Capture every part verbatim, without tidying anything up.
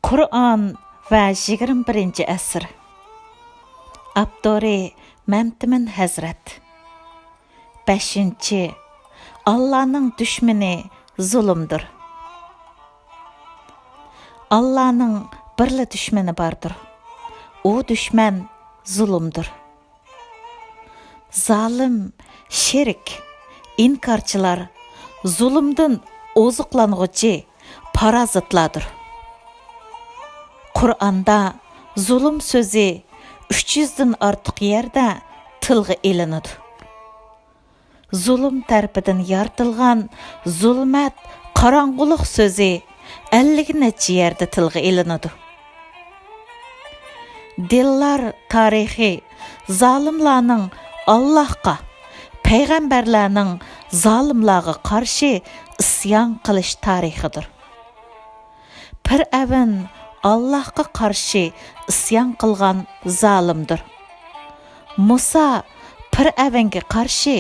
قۇرئان ۋە يىگىرمە بىرىنچى ئەسىر. ئاپتورى مەمتىمىن ھەزرەت. بەشىنچى، ئاللانىڭ دۈشمىنى زۇلۇمدۇر. ئاللانىڭ بىرلا دۈشمىنى باردۇر. ئۇ دۈشمەن زۇلۇمدۇر. زالىم، شېرىك، ئىنكارچىلار، زۇلۇمدىن ئوزۇقلانغۇچى پارازىتلاردۇر. قۇرئاندا زۇلۇم سۆزى ئۈچ يۈزدىن ئارتۇق يەردە تىلغا ئېلىنىدۇ. زۇلۇم تەرىپىدىن يارىتىلغان زۇلمەت، قاراڭغۇلۇق سۆزى ئەللىك نەچچە يەردە تىلغا ئېلىنىدۇ. دىنلار تارىخى زالىملارنىڭ ئاللاھقا، پەيغەمبەرلەرنىڭ زالىملارغا قارشى ئىسيان قىلىش تارىخىدۇر. پىرئەۋن ئاللاھقا قارشى ئىسيان قىلغان زالىمدۇر. مۇسا پىرئەۋنگە قارشى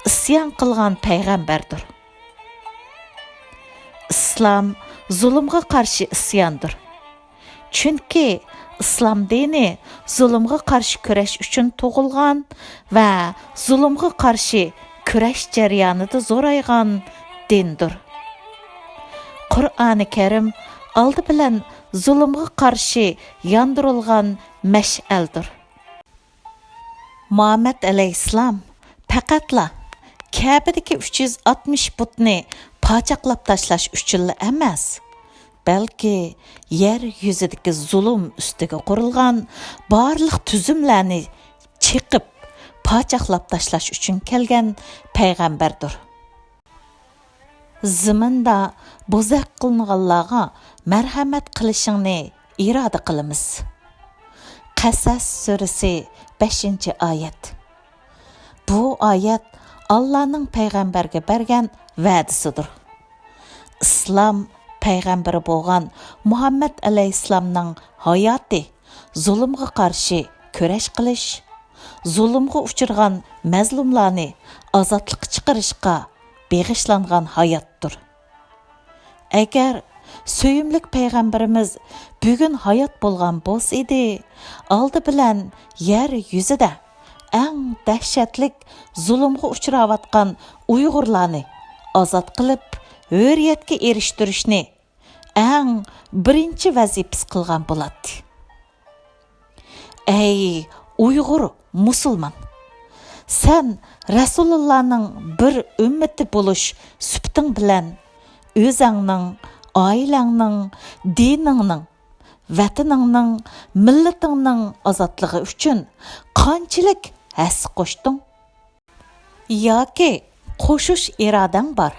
ئىسيان قىلغان پەيغەمبەردۇر. ئىسلام زۇلۇمغا قارشى ئىسياندۇر. چۈنكى ئىسلام دىنى زۇلۇمغا قارشى كۈرەش ئۈچۈن تۇغۇلغان ۋە زۇلۇمغا قارشى كۈرەش جەريانىدا زورايغان دىندۇر. قۇرئانى كەرىم ئالدى بىلەن زۇلۇمغا قارشى ياندۇرۇلغان مەشئەلدۇر. مۇھەممەد ئەلەيھىسسالام پەقەتلا كەبىدىكى ئۈچ يۈز ئاتمىش بۇتنى پاچاقلاپ تاشلاش ئۈچۈنلا ئەمەس، بەلكى يەر يۈزىدىكى زۇلۇم ئۈستىگە قۇرۇلغان بارلىق تۈزۈملەرنى چېقىپ، پاچاقلاپ تاشلاش ئۈچۈن كەلگەن پەيغەمبەردۇر. زېمىندا بوزەك قىلىنغانلارغا مەرھەمەت قىلىشىڭنى ئىرادە قىلىمىز. قەسەس سۈرىسى، بەشىنچى ئايەت. بۇ ئايەت ئاللانىڭ پەيغەمبەرگە بەرگەن ۋەدىسىدۇر. ئىسلام پەيغەمبىرى بولغان مۇھەممەد ئەلەيھىسسالامنىڭ ھاياتى زۇلۇمغا قارشى كۈرەش قىلىش، زۇلۇمغا ئۇچرىغان مەزلۇملارنى ئازادلىققا چىقىرىشقا بېغىشلانغان ھاياتتۇر. ئەگەر سۆيۈملۈك پەيغەمبىرىمىز بۈگۈن ھايات بولغان بولسا ئىدى، ئالدى بىلەن يەر يۈزىدە ئەڭ دەھشەتلىك زۇلۇمغا ئۇچراۋاتقان ئۇيغۇرلارنى ئازاد قىلىپ، ھۆرىيەتكە ئېرىشتۈرۈشنى ئەڭ بىرىنچى ۋەزىپىسى قىلغان بولاتتى. ئەي ئۇيغۇر مۇسۇلمان! سەن رەسۇلۇللانىڭ بىر ئۈممىتى بولۇش سۈپىتىڭ بىلەن ئۆزەڭنىڭ، ئائىلەڭنىڭ، دىنىڭنىڭ، ۋەتىنىڭنىڭ، مىللىتىڭنىڭ ئازادلىقى ئۈچۈن قانچىلىك ھەسسە قوشتۇڭ؟ ياكى قوشۇش ئىرادەڭ بار؟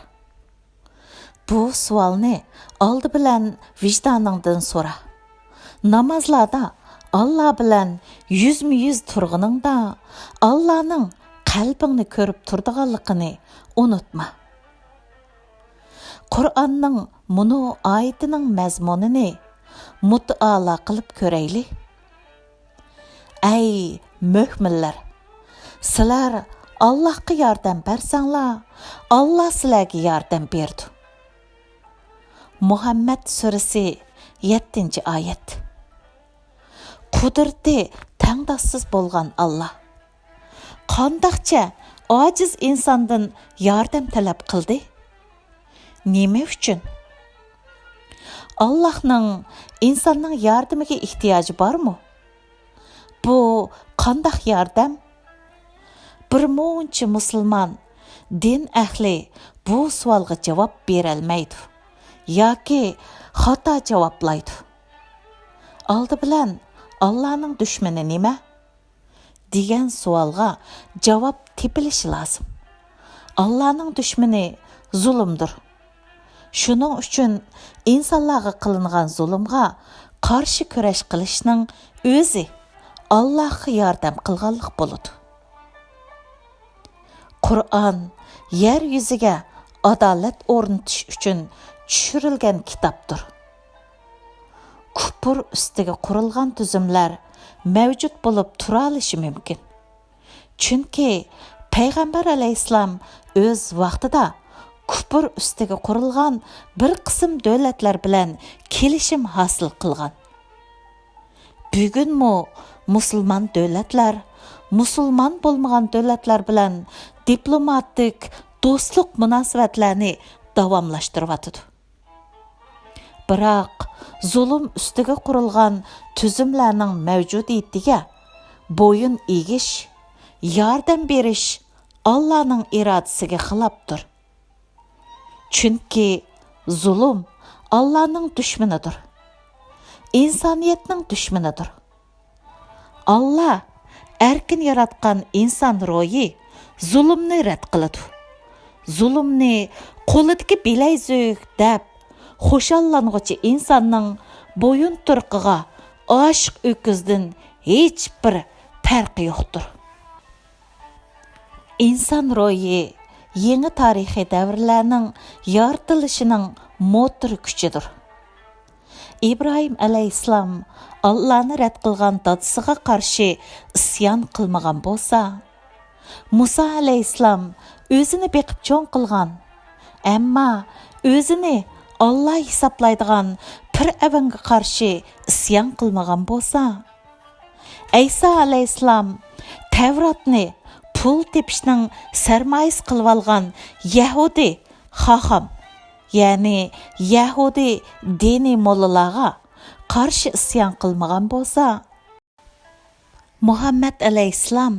بۇ سوئالنى ئالدى بىلەن ۋىجدانىڭدىن سورا. نامازلاردا ئاللا بىلەن يۈزمۇ يۈز تۇرغىنىڭدا، ئاللانىڭ قەلبىڭنى كۆرۈپ تۇرىدىغانلىقىنى ئۇنتۇما. قۇرئاننىڭ مۇنۇ ئايىتىنىڭ مەزمۇنىنى مۇتائالا قىلىپ كۆرەيلى. ئەي مۆمىنلەر! سىلەر ئاللاھقا ياردەم بەرسەڭلار، ئاللا سىلەرگە ياردەم بېرىدۇ. مۇھەممەد سۈرىسى، يەتتىنچى ئايەت. قۇدرىتى تەڭداشسىز بولغان ئاللا قانداقچە ئاجىز ئىنساندىن ياردەم تەلەپ قىلدى؟ نېمە ئۈچۈن؟ ئاللاھنىڭ ئىنساننىڭ ياردىمىگە ئېھتىياجى بارمۇ؟ بۇ قانداق ياردەم؟ بىر مۇنچە مۇسۇلمان دىن ئەھلى بۇ سوئالغا جاۋاب بېرەلمەيدۇ ياكى خاتا جاۋابلايدۇ. ئالدى بىلەن، ئاللانىڭ دۈشمىنى نېمە؟ دېگەن سوئالغا جاۋاب تېپىلىشى لازىم. ئاللانىڭ دۈشمىنى زۇلۇمدۇر. شۇنىڭ ئۈچۈن ئىنسانلارغا قىلىنغان زۇلۇمغا قارشى كۈرەش قىلىشنىڭ ئۆزى ئاللاھقا ياردەم قىلغانلىق بولىدۇ. قۇرئان يەر يۈزىگە ئادالەت ئورنىتىش ئۈچۈن چۈشۈرۈلگەن كىتابتۇر. كۇپۇر ئۈستىگە قۇرۇلغان تۈزۈملەر مەۋجۇت بولۇپ تۇرالىشى مۇمكىن. چۈنكى پەيغەمبەر ئەلەيھىسسالام ئۆز ۋاقتىدا كۇپۇر ئۈستىگە قۇرۇلغان بىر قىسىم دۆلەتلەر بىلەن كېلىشىم ھاسىل قىلغان. بۈگۈنمۇ مۇسۇلمان دۆلەتلەر مۇسۇلمان بولمىغان دۆلەتلەر بىلەن دىپلوماتىك، دوستلۇق مۇناسىۋەتلەرنى داۋاملاشتۇرۇۋاتىدۇ. بىراق، زۇلۇم ئۈستىگە قۇرۇلغان تۈزۈملەرنىڭ مەۋجۇدىيىتىگە بويۇن ئېگىش، ياردەم بېرىش ئاللانىڭ ئىرادىسىگە خىلاپتۇر. چۈنكى زۇلۇم ئاللانىڭ دۈشمىنىدۇر. ئىنسانىيەتنىڭ دۈشمىنىدۇر. ئاللا ئەركىن ياراتقان ئىنسان روھى زۇلۇمنى رەت قىلىدۇ. زۇلۇمنى قولىدىكى بىلەيزۈك دەپ خۇشاللانغۇچى ئىنساننىڭ بويۇنتۇرۇقىغا ئاشىق ئۆكۈزدىن ھېچبىر پەرقى يوقتۇر. ئىنسان روھى يېڭى تارىخىي دەۋرلەرنىڭ يارىتىلىشىنىڭ موتور كۈچىدۇر. ئىبراھىم ئەلەيھىسسالام ئاللانى رەت قىلغان دادىسىغا قارشى ئىسيان قىلمىغان بولسا، مۇسا ئەلەيھىسسالام ئۆزىنى بېقىپ چوڭ قىلغان، ئەمما ئۆزىنى ئاللا ھېسابلايدىغان پىرئەۋنگە قارشى ئىسيان قىلمىغان بولسا، ئەيسا ئەلەيھىسسالام تەۋراتنى پۇل تېپىشنىڭ سەرمايىسى قىلىۋالغان يەھۇدىي خاخام، يەنى يەھۇدىي دىنىي موللىلارغا قارشى ئىسيان قىلمىغان بولسا، مۇھەممەد ئەلەيھىسسالام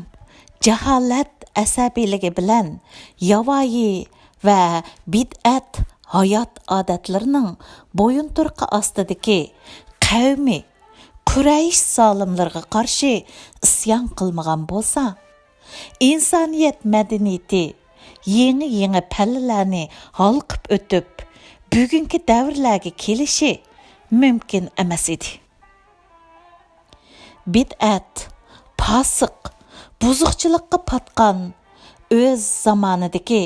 جاھالەت ئەسەبىيلىكى بىلەن ياۋايى ۋە بىدئەت ھايات ئادەتلىرىنىڭ بويۇنتۇرۇقى ئاستىدىكى قەۋمى قۇرەيش زالىملىرىغا قارشى ئىسيان قىلمىغان بولسا، ئىنسانىيەت مەدەنىيىتى يېڭى-يېڭى پەللىلەرنى ھالقىپ ئۆتۈپ، بۈگۈنكى دەۋرلەرگە كېلىشى مۇمكىن ئەمەس ئىدى. بىدئەت، پاسىق، بۇزۇقچىلىققا پاتقان، ئۆز زامانىدىكى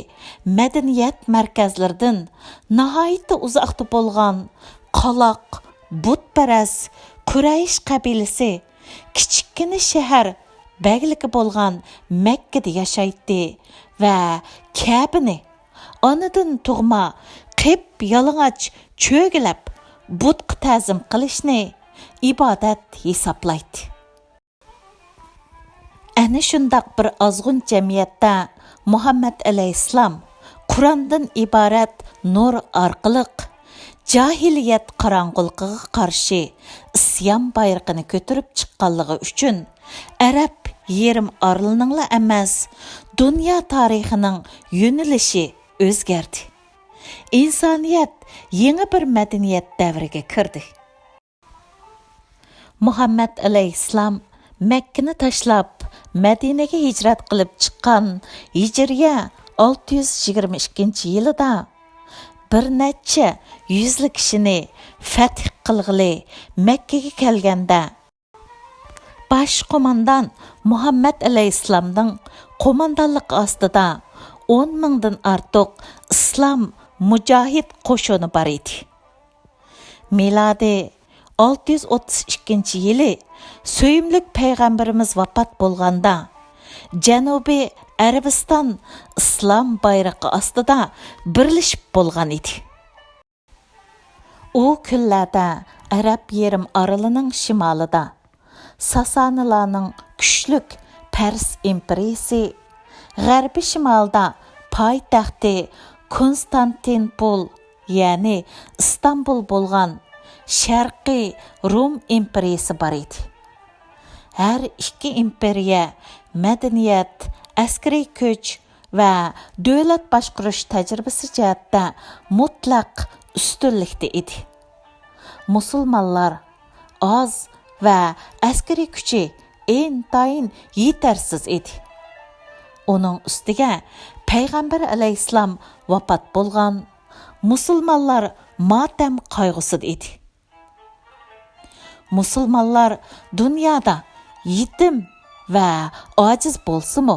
مەدەنىيەت مەركەزلىرىدىن ناھايىتى ئۇزاقتا بولغان قالاق، بۇتپەرەس قۇرەيش قەبىلىسى كىچىككىنە شەھەر بەگلىكى بولغان مەككىدە ياشايتتى ۋە كەبىنى ئانىدىن تۇغما قىپيالىڭاچ چۆگىلەپ، بۇتقا تەزىم قىلىشنى ئىبادەت ھېسابلايتتى. ئەنە شۇنداق بىر ئازغۇن جەمئىيەتتە مۇھەممەد ئەلەيھىسسالام قۇراندىن ئىبارەت نۇر ئارقىلىق جاھىلىيەت قاراڭغۇلۇقىغا قارشى ئىسيان بايرىقىنى كۆتۈرۈپ چىققانلىقى ئۈچۈن، ئەرەب يېرىم ئارىلىنىڭلا ئەمەس، دۇنيا تارىخىنىڭ يۆنىلىشى ئۆزگەردى. ئىنسانىيەت يېڭى بىر مەدەنىيەت دەۋرىگە كىردى. مۇھەممەد ئەلەيھىسسالام مەككىنى تاشلاپ، مەدىنىگە ھىجرەت قىلىپ چىققان ھىجرىيە ئالتە يۈز يىگىرمە ئىككىنچى يىلىدا، بىر نەچچە يۈزلا كىشىنى فەتھ قىلغىلى مەككىگە كەلگەندە، باش قوماندان مۇھەممەد ئەلەيھىسسالامنىڭ قوماندانلىقى ئاستىدا ئون مىڭدىن ئارتۇق ئىسلام مۇجاھىد قوشۇنى بار ئىدى. مىلادىي ئالتە يۈز ئوتتۇز ئىككىنچى يىلى سۆيۈملۈك پەيغەمبىرىمىز ۋاپات بولغاندا، جەنۇبىي ئەرەبىستان ئىسلام بايرىقى ئاستىدا بىرلىشىپ بولغان ئىدى. ئۇ كۈنلەردە ئەرەب يېرىم ئارىلىنىڭ شىمالىدا ساسانىلارنىڭ كۈچلۈك پەرس ئىمپېرىيىسى، غەربىي شىمالدا پايتەختى كونستانتىنپول، يەنى ئىستانبۇل بولغان شەرقىي روم ئىمپېرىيىسى بار ئىدى. ھەر ئىككى ئىمپېرىيە مەدەنىيەت، ئەسكىرىي كۈچ ۋە دۆلەت باشقۇرۇش تەجرىبىسى جەھەتتە مۇتلەق ئۈستۈنلۈكتە ئىدى. مۇسۇلمانلار ئاز ۋە ئەسكىرىي كۈچى ئىنتايىن يېتەرسىز ئىدى. ئۇنىڭ ئۈستىگە پەيغەمبەر ئەلەيھىسسالام ۋاپات بولغان، مۇسۇلمانلار ماتەم قايغۇسىدا ئىدى. مۇسۇلمانلار دۇنيادا يېتىم ۋە ئاجىز بولسىمۇ،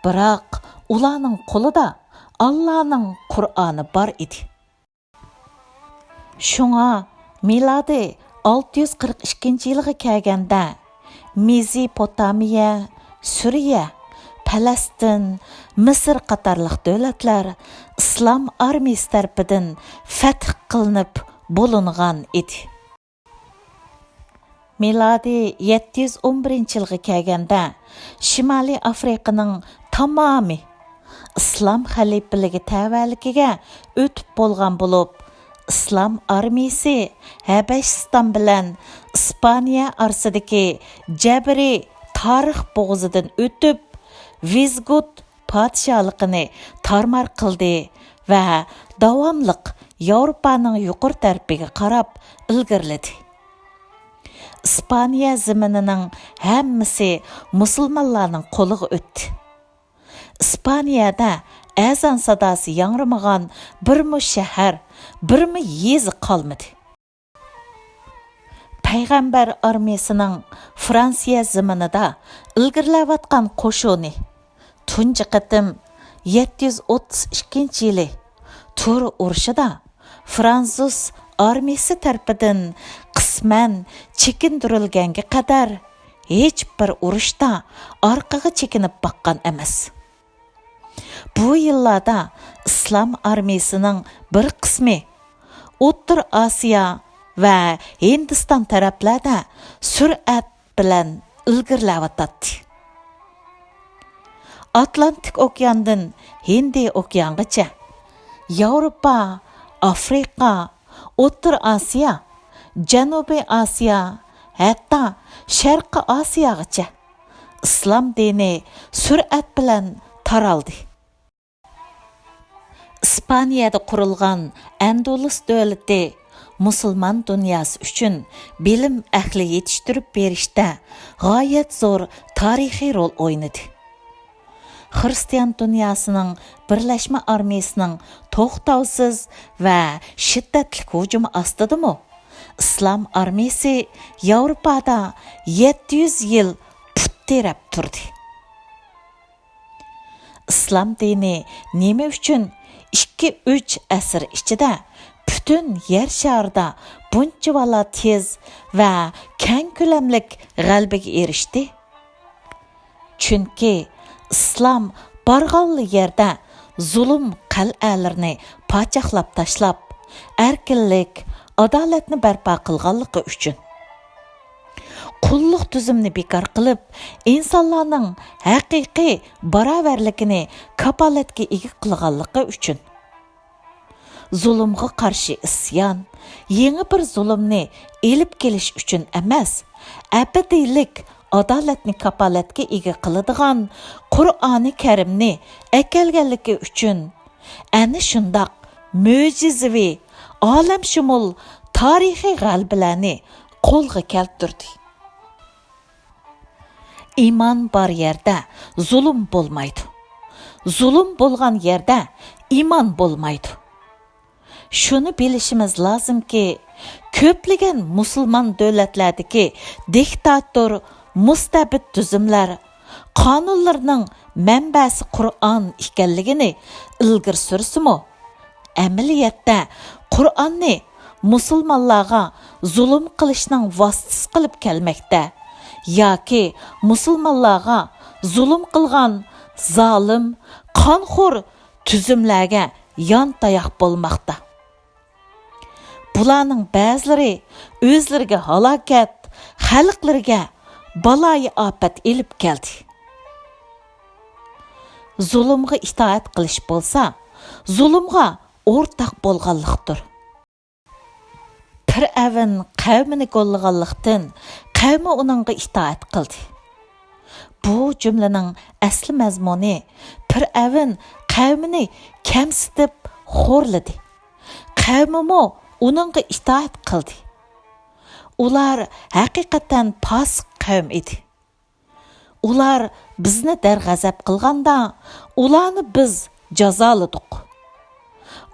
بىراق ئۇلارنىڭ قولىدا ئاللانىڭ قۇرئانى بار ئىدى. شۇڭا مىلادىي ئالتە يۈز قىرىق ئىككىنچى يىلغا كەلگەندە، مېزىپوتامىيە، سۈرىيە، پەلەستىن، مىسىر قاتارلىق دۆلەتلەر ئىسلام ئارمىيىسى تەرىپىدىن فەتھ قىلىنىپ بولۇنغان ئىدى. مىلادىي يەتتە يۈز ئون بىرىنچى يىلغا كەلگەندە، شىمالىي ئافرىقىنىڭ تامامى ئىسلام خەلىپىلىكى تەۋەلىكىگە ئۆتۈپ بولغان بولۇپ، ئىسلام ئارمىيىسى ھەبەشىستان بىلەن ئىسپانىيە ئارىسىدىكى جەبرىي تارىخ بوغۇزىدىن ئۆتۈپ، ۋىزگۇت پادىشاھلىقىنى تارمار قىلدى ۋە داۋاملىق ياۋروپانىڭ يۇقىرى تەرىپىگە قاراپ ئىلگىرىلىدى. ئىسپانىيە زېمىنىنىڭ ھەممىسى مۇسۇلمانلارنىڭ قولىغا ئۆتتى. ئىسپانىيەدە ئەزان ساداسى ياڭرىمىغان بىرمۇ شەھەر، بىرمۇ يېزا قالمىدى. پەيغەمبەر ئارمىيىسىنىڭ فرانسىيە زېمىنىدا ئىلگىرىلەۋاتقان قوشۇنى تۇنجى قېتىم يەتتە يۈز ئوتتۇز ئىككىنچى يىلى تۇر ئۇرۇشىدا فرانسۇز ئارمىيىسى تەرىپىدىن قىسمەن چېكىندۈرۈلگەنگە قەدەر ھېچبىر ئۇرۇشتا ئارقىغا چېكىنىپ باققان ئەمەس. بۇ يىللاردا ئىسلام ئارمىيىسىنىڭ بىر قىسمى ئوتتۇرا ئاسىيا ۋە ھىندىستان تەرەپلەردە سۈرئەت بىلەن ئىلگىرىلەۋاتاتتى. ئاتلانتىك ئوكياندىن ھىندىي ئوكيانغىچە، ياۋروپا، ئافرىقا، ئوتتۇرا ئاسىيا، جەنۇبىي ئاسىيا، ھەتتا شەرقىي ئاسىياغىچە ئىسلام دىنى سۈرئەت بىلەن تارالدى. ئىسپانىيەدە قۇرۇلغان ئەندۇلۇس دۆلىتى مۇسۇلمان دۇنياسى ئۈچۈن بىلىم ئەھلى يېتىشتۈرۈپ بېرىشتە غايەت زور تارىخىي رول ئوينىدى. خىرىستىيان دۇنياسىنىڭ بىرلەشمە ئارمىيىسىنىڭ توختاۋسىز ۋە شىددەتلىك ھۇجۇمى ئاستىدىمۇ، ئىسلام ئارمىيىسى ياۋروپادا يەتتە يۈز يىل پۇت تىرەپ تۇردى. ئىسلام دىنى نېمە ئۈچۈن ئىككى-ئۈچ ئەسىر ئىچىدە پۈتۈن يەر شارىدا بۇنچىۋالا تېز ۋە كەڭ كۆلەملىك غەلىبىگە ئېرىشتى؟ چۈنكى ئىسلام بارغانلا يەردە زۇلۇم قەلئەلىرىنى پاچاقلاپ تاشلاپ، ئەركىنلىك، ئادالەتنى بەرپا قىلغانلىقى ئۈچۈن. قۇللۇق تۈزۈمنى بىكار قىلىپ، ئىنسانلارنىڭ ھەقىقىي باراۋەرلىكىنى كاپالەتكە ئىگە قىلغانلىقى ئۈچۈن. زۇلۇمغا قارشى ئىسيان، يېڭى بىر زۇلۇمنى ئېلىپ كېلىش ئۈچۈن ئەمەس، ئەبەدىيلىك ئادالەتنى كاپالەتكە ئىگە قىلىدىغان قۇرئانى كەرىمنى ئەكەلگەنلىكى ئۈچۈن، ئەنە شۇنداق مۆجىزىۋى، ئالەمشۇمۇل تارىخىي غەلىبىلەرنى قولغا كەلتۈردى. ئىمان بار يەردە زۇلۇم بولمايدۇ. زۇلۇم بولغان يەردە ئىمان بولمايدۇ. شۇنى بىلىشىمىز لازىمكى، كۆپلىگەن مۇسۇلمان دۆلەتلەردىكى دىكتاتور، مۇستەبىت تۈزۈملەر قانۇنلىرىنىڭ مەنبەسى قۇرئان ئىكەنلىكىنى ئىلگىرى سۈرسىمۇ، ئەمەلىيەتتە قۇرئاننى مۇسۇلمانلارغا زۇلۇم قىلىشنىڭ ۋاسىتىسى قىلىپ كەلمەكتە ياكى مۇسۇلمانلارغا زۇلۇم قىلغان زالىم، قانخور تۈزۈملەرگە يانتاياق بولماقتا. بۇلارنىڭ بەزىلىرى ئۆزلىرىگە ھالاكەت، خەلقلىرىگە بالايىئاپەت ئېلىپ كەلدى. زۇلۇمغا ئىتائەت قىلىش بولسا، زۇلۇمغا ئورتاق بولغانلىقتۇر. پىرئەۋن قەۋمىنى گوللىغانلىقتىن، قەۋمى ئۇنىڭغا ئىتائەت قىلدى. بۇ جۈملىنىڭ ئەسلى مەزمۇنى، پىرئەۋن قەۋمىنى كەمسىتىپ خورلىدى. قەۋمىمۇ ئۇنىڭغا ئىتائەت قىلدى. ئۇلار ھەقىقەتەن پاسىق قەۋم ئىدى. ئۇلار بىزنى دەرغەزەپ قىلغاندا، ئۇلارنى بىز جازالىدۇق.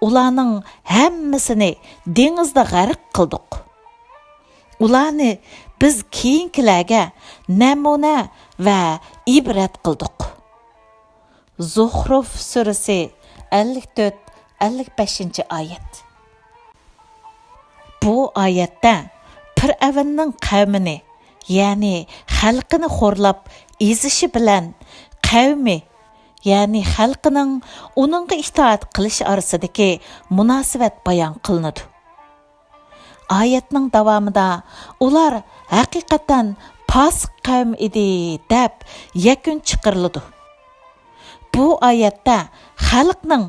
ئۇلارنىڭ ھەممىسىنى دېڭىزدا غەرق قىلدۇق. ئۇلارنى بىز كېيىنكىلەرگە نەمۇنە ۋە ئىبرەت قىلدۇق. زۇخرۇف سۈرىسى، ئەللىك تۆت، ئەللىك بەشىنچى ئايەت. بۇ ئايەتتە پىرئەۋننىڭ قەۋمىنى، يەنى خەلقىنى خورلاپ ئېزىشى بىلەن قەۋمى، يەنى خەلقىنىڭ ئۇنىڭغا ئىتائەت قىلىشى ئارىسىدىكى مۇناسىۋەت بايان قىلىنىدۇ. ئايەتنىڭ داۋامىدا ئۇلار ھەقىقەتەن پاسىق قەۋم ئىدى، دەپ يەكۈن چىقىرىلىدۇ. بۇ ئايەتتە خەلقنىڭ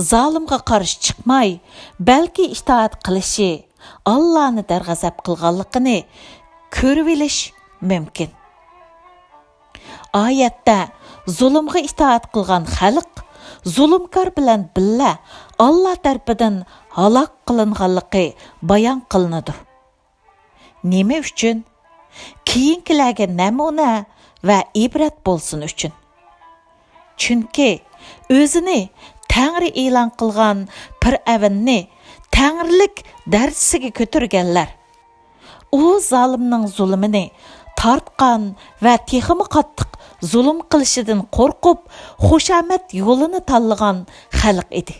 زالىمغا قارشى چىقماي، بەلكى ئىتائەت قىلىشى، ئاللانى دەرغەزەپ قىلغانلىقىنى كۆرۈۋېلىش مۇمكىن. ئايەتتە زۇلۇمغا ئىتائەت قىلغان خەلق زۇلۇمكار بىلەن بىللە ئاللا تەرىپىدىن ھالاك قىلىنغانلىقى بايان قىلىنىدۇ. نېمە ئۈچۈن؟ كېيىنكىلەرگە نەمۇنە ۋە ئىبرەت بولسۇن ئۈچۈن. چۈنكى ئۆزىنى تەڭرى ئېلان قىلغان پىرئەۋننى تەڭرىلىك دەرىجىسىگە كۆتۈرگەنلەر، ئۇ زالىمنىڭ زۇلۇمىنى تارتقان ۋە تېخىمۇ قاتتىق زۇلۇم قىلىشىدىن قورقۇپ، خۇشامەت يولىنى تاللىغان خەلق ئىدى.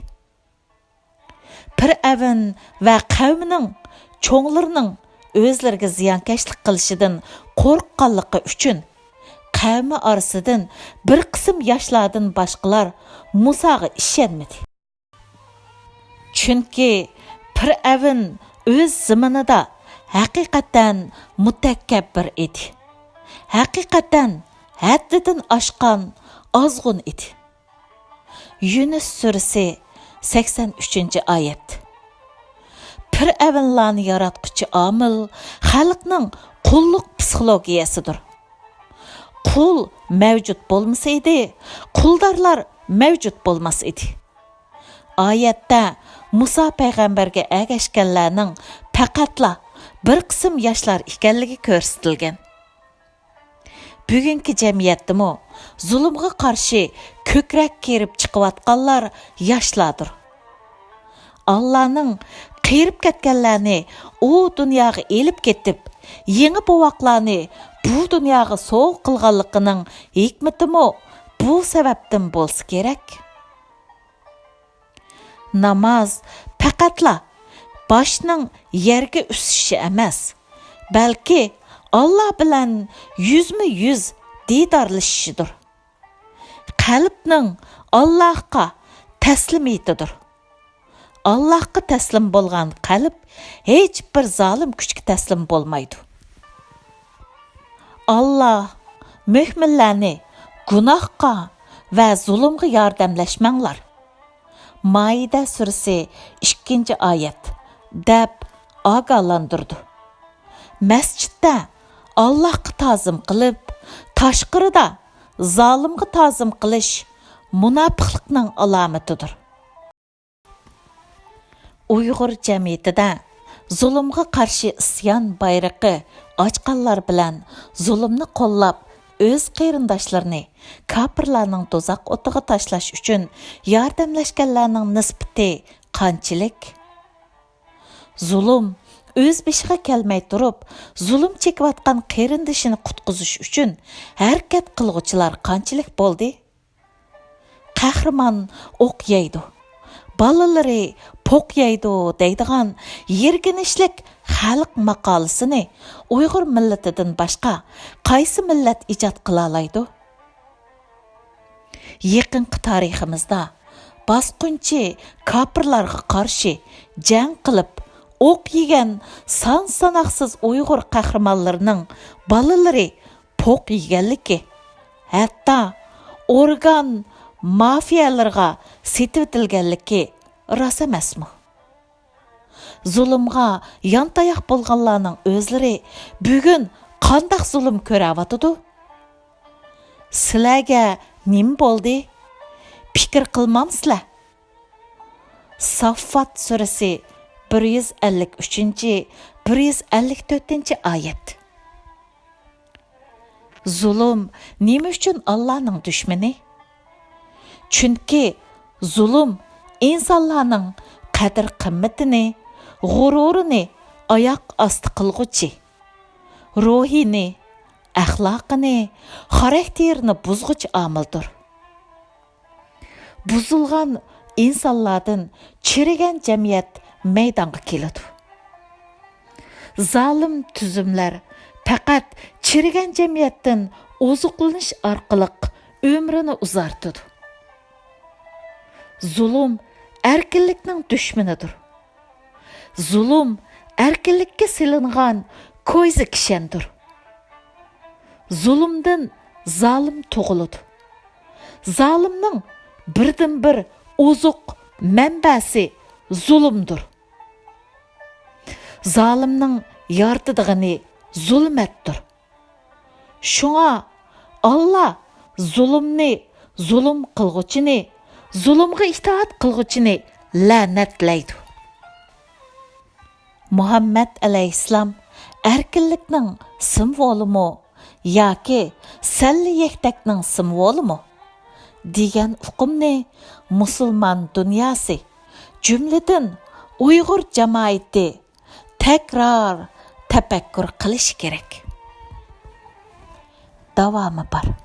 پىرئەۋن ۋە قەۋمىنىڭ چوڭلىرىنىڭ ئۆزلىرىگە زىيانكەشلىك قىلىشىدىن قورققانلىقى ئۈچۈن، قەۋمى ئارىسىدىن بىر قىسىم ياشلاردىن باشقىلار مۇساغا ئىشەنمىدى. چۈنكى پىرئەۋن ئۆز زېمىنىدا ھەقىقەتەن مۇتەكەببىر ئىدى. ھەقىقەتەن ھەددىدىن ئاشقان ئازغۇن ئىدى. يۇنۇس سۈرىسى، سەكسەن ئۈچىنچى ئايەت. پىرئەۋنلارنى ياراتقۇچى ئامىل خەلقنىڭ قۇللۇق پسىخولوگىيەسىدۇر. قۇل مەۋجۇت بولمىسا ئىدى، قۇلدارلار مەۋجۇت بولماس ئىدى. ئايەتتە مۇسا پەيغەمبەرگە ئەگەشكەنلەرنىڭ پەقەتلا بىر قىسىم ياشلار ئىكەنلىكى كۆرسىتىلگەن. بۈگۈنكى جەمئىيەتتىمۇ زۇلۇمغا قارشى كۆكرەك كېرىپ چىقىۋاتقانلار ياشلاردۇر. ئاللانىڭ قېرىپ كەتكەنلەرنى ئۇ دۇنياغا ئېلىپ كېتىپ، يېڭى بوۋاقلارنى بۇ دۇنياغا سوۋغا قىلغانلىقىنىڭ ھېكمىتىمۇ بۇ سەۋەبتىن بولسا كېرەك. ناماز پەقەتلا باشنىڭ يەرگە ئۈسۈشى ئەمەس، بەلكى ئاللا بىلەن يۈزمۇ يۈز دىدارلىشىشىدۇر. قەلبنىڭ ئاللاھقا تەسلىمىيىتىدۇر. ئاللاھقا تەسلىم بولغان قەلب ھېچ بىر زالىم كۈچكە تەسلىم بولمايدۇ. ئاللا مۆمىنلەرنى گۇناھقا ۋە زۇلۇمغا ياردەملەشمەڭلار، مائىدە سۈرىسى، ئىككىنچى ئايەت، دەپ ئاگاھلاندۇرىدۇ. مەسچىتتە ئاللاھقا تازىم قىلىپ، تاشقىرىدا زالىمغا تازىم قىلىش مۇناپىقلىقنىڭ ئالامىتىدۇر. ئۇيغۇر جەمئىيىتىدە زۇلۇمغا قارشى ئىسيان بايرىقى ئاچقانلار بىلەن زۇلۇمنى قوللاپ، ئۆز قېرىنداشلىرىنى كاپىرلارنىڭ دوزاخ ئوتىغا تاشلاش ئۈچۈن ياردەملەشكەنلەرنىڭ نىسبىتى قانچىلىك؟ زۇلۇم ئۆز بېشىغا كەلمەي تۇرۇپ، زۇلۇم چېكىۋاتقان قېرىندىشىنى قۇتقۇزۇش ئۈچۈن ھەرىكەت قىلغۇچىلار قانچىلىك بولدى؟ قەھرىمان ئوق يەيدۇ، بالىلىرى پوق يەيدۇ دەيدىغان يىرگىنچلىك خەلق ماقالىسىنى ئۇيغۇر مىللىتىدىن باشقا قايسى مىللەت ئىجاد قىلالايدۇ؟ يېقىنقى تارىخىمىزدا باسقۇنچى كاپىرلارغا قارشى جەڭ قىلىپ، ئوق يېگەن سان-ساناقسىز ئۇيغۇر قەھرىمانلىرىنىڭ بالىلىرى پوق يېگەنلىكى، ھەتتا ئورگان مافىيەلىرىغا سېتىۋېتىلگەنلىكى راست ئەمەسمۇ؟ زۇلۇمغا يانتاياق بولغانلارنىڭ ئۆزلىرى بۈگۈن قانداق زۇلۇم كۆرەۋاتىدۇ؟ سىلەرگە نېمە بولدى؟ پىكىر قىلمامسىلەر؟ ساففات سۈرىسى، بىر يۈز ئەللىك ئۈچىنچى، بىر يۈز ئەللىك تۆتىنچى ئايەت. زۇلۇم نېمە ئۈچۈن ئاللانىڭ دۈشمىنى؟ چۈنكى زۇلۇم ئىنسانلارنىڭ قەدىر-قىممىتىنى، غۇرۇرىنى ئاياق ئاستى قىلغۇچى، روھىنى، ئەخلاقىنى، خاراكتېرىنى بۇزغۇچى ئامىلدۇر. بۇزۇلغان ئىنسانلاردىن چىرىگەن جەمئىيەت مەيدانغا كېلىدۇ. زالىم تۈزۈملەر پەقەت چىرىگەن جەمئىيەتتىن ئوزۇقلىنىش ئارقىلىق ئۆمرىنى ئۇزارتىدۇ. زۇلۇم ئەركىنلىكنىڭ دۈشمىنىدۇر. زۇلۇم ئەركىنلىككە سېلىنغان كويزا كىشەندۇر. زۇلۇمدىن زالىم تۇغۇلىدۇ. زالىمنىڭ بىردىنبىر ئوزۇق مەنبەسى زۇلۇمدۇر. زالىمنىڭ يارىتىدىغىنى زۇلمەتتۇر. شۇڭا ئاللا زۇلۇمنى، زۇلۇم قىلغۇچىنى، زۇلۇمغا ئىتائەت قىلغۇچىنى لەنەتلەيدۇ. مۇھەممەد ئەلەيھىسسالام ئەركىنلىكنىڭ سىمۋولىمۇ ياكى سەللە يەكتەكنىڭ سىمۋولىمۇ دېگەن ئۇقۇمنى مۇسۇلمان دۇنياسى، جۈملىدىن ئۇيغۇر جامائىتى تەكرار تەپەككۇر قىلىشى كېرەك. داۋامى بار.